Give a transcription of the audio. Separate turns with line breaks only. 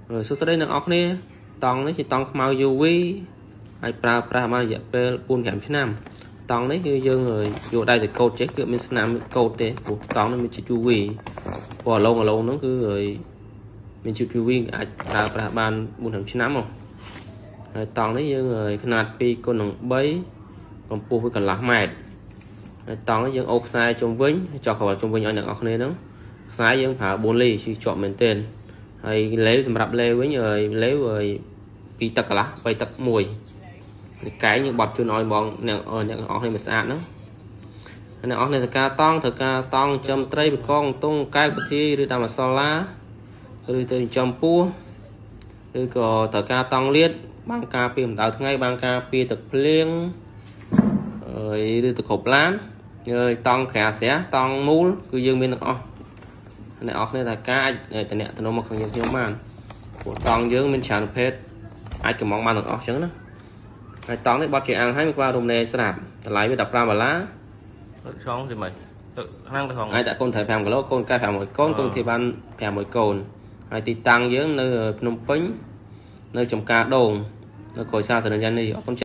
សួស្តីអ្នកនរគ្នាតង់នេះជាតង់ខ្មៅ UV ហើយប្រើប្រាស់បានរយៈពេល4 5ឆ្នាំតង់នេះគឺយើងយកដៃទៅកោតចេះគឺមានស្នាមកោតទេព្រោះតង់នេះមានជាតិ UV ព្រោះអាឡងអាឡងហ្នឹងគឺមានជាតិ UV អាចប្រើប្រាស់បាន4 5ឆ្នាំមកហើយតង់នេះយើងຂະຫນាត2គុណនឹង3កម្ពស់វាកន្លះម៉ែត្រហើយតង់នេះយើងអូសខ្សែជុំវិញចោះក្រវ៉ាល់ជុំវិញឲ្យអ្នកនរគ្នាហ្នឹងខ្សែយើងប្រើ4លីជាប់មែនទែនហើយលេវសម្រាប់លេវវិញហើយលេវហើយ2ទឹកកន្លះ3ទឹក1នេះកែងយើងបត់ជូនឲ្យបងអ្នកអ្នកនរគ្នាមួយស្អាតហ្នឹងអ្នកនរគ្នាត្រូវការតង់ត្រូវការតង់ចំត្រីបកងតុងកែវពធាឬដាំអសឡាឬទៅចំពោះឬក៏ត្រូវការតង់លៀតបានការពារកម្ដៅថ្ងៃបានការពារទឹកភ្លៀងហើយឬទៅគ្រប់ឡានហើយតង់ក្រាស្រះតង់មូលគឺយើងមានទាំងអស់អ្នកនរគ្នាត្រូវការអាចតំណតំណមកខាងយើងខ្ញុំបានព្រោះតង់យើងមានច្រើនប្រភេទអាចកំងបានទាំងអស់អញ្ចឹងណាហើយតង់នេះបត់ជាអាំងហើយមានក្បាលរំលែស្រាប់តម្លៃវា15ដុល្លារ
ទៅឆងទីម៉េចទៅខាងទៅឆង
អាចដាក់កូនត្រី5គីឡូកូនកែ500កូនកូនធាបាន500កូនហើយទីតាំងយើងនៅភ្នំពេញនៅចំការដូងនៅក្រោយសាសនានេះអរគុណ។